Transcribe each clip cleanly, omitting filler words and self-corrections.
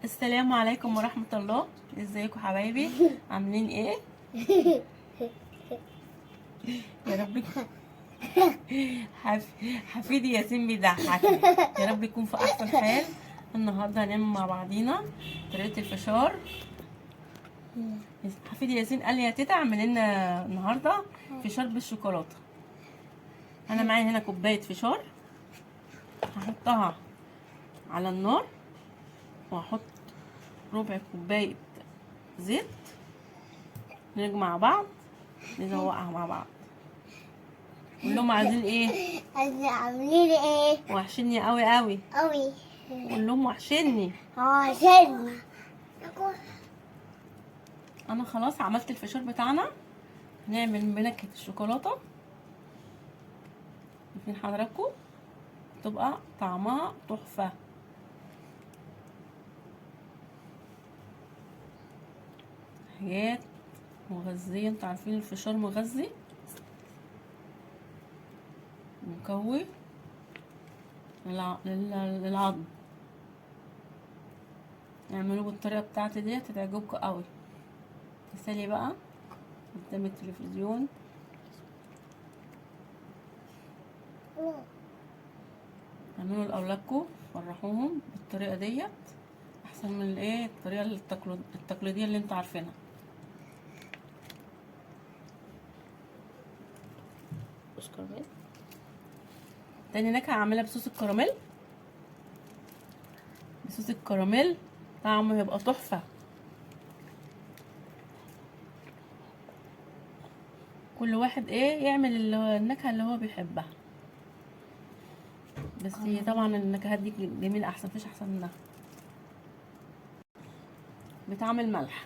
السلام عليكم ورحمة الله. ازيكم حبايبي؟ عاملين ايه؟ يا رب. حفيدي ياسين بيضحكني. يا رب يكون في احسن حال. النهارده هنعمل مع بعضينا طريقة الفشار. حفيدي ياسين قال لي يا تيتا اعمل لنا النهارده فشار بالشوكولاته. انا معايا هنا كوباية فشار، هحطها على النار وهحط ربع كوباية زيت، نجمع بعض نزوقها مع بعض. قول لهم عايزين ايه؟ عاملين ايه؟ وحشني قوي قوي قوي. قول لهم وحشني. وحشني. انا خلاص عملت الفشار بتاعنا. هنعمل بنكهة الشوكولاتة، شايفين حضراتكم؟ تبقى طعمها تحفة. حاجات مغذية، انتوا عارفين الفشار مغذي مكوي للعظم. اعملوه بالطريقة بتاعتي دي هتعجبكم قوي. تسالي بقى قدام التلفزيون. اعملوا لاولادكم، فرحوهم بالطريقة ديت احسن من الايه الطريقة التقليدية اللي انتوا عارفينها. صوص كراميل. تاني نكهة هعملها بصوص الكراميل. بصوص الكراميل طعمه هيبقى تحفة. كل واحد ايه يعمل النكهة اللي هو بيحبها، بس هي طبعا النكهات دي جميلة، احسن مفيش احسن منها. بطعم الملح.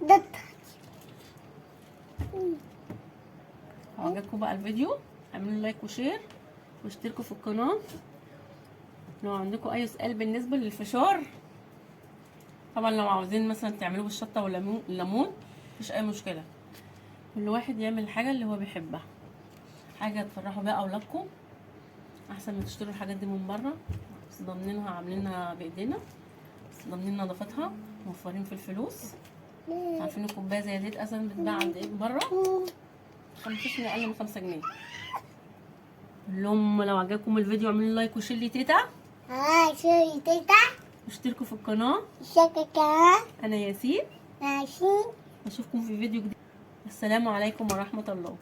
ده لو عجبكم بقى الفيديو اعملوا like و share واشتركوا في القناة. لو عندكم اي سؤال بالنسبة للفشار، طبعا لو عاوزين مثلا تعملوه بالشطة والليمون مفيش اي مشكلة. كل واحد يعمل الحاجة اللي هو بيحبها، حاجة تفرحوا بيها اولادكم، احسن ما تشتروا الحاجات دي من بره. بس ضامنينها، عاملينها بايدينا، بس ضامنين نظافتها، موفرين في الفلوس. عارفين الكوباية زي دي اصلا بتتباع عند ايه بره؟ 5 من اقل من 5 جنيه. قول لهم لو عجبكم الفيديو اعملوا like و share لتيتا، share تيتا، واشتركوا في القناة. شكرا. انا ياسين، ماشي، اشوفكم في فيديو جديد. السلام عليكم ورحمة الله.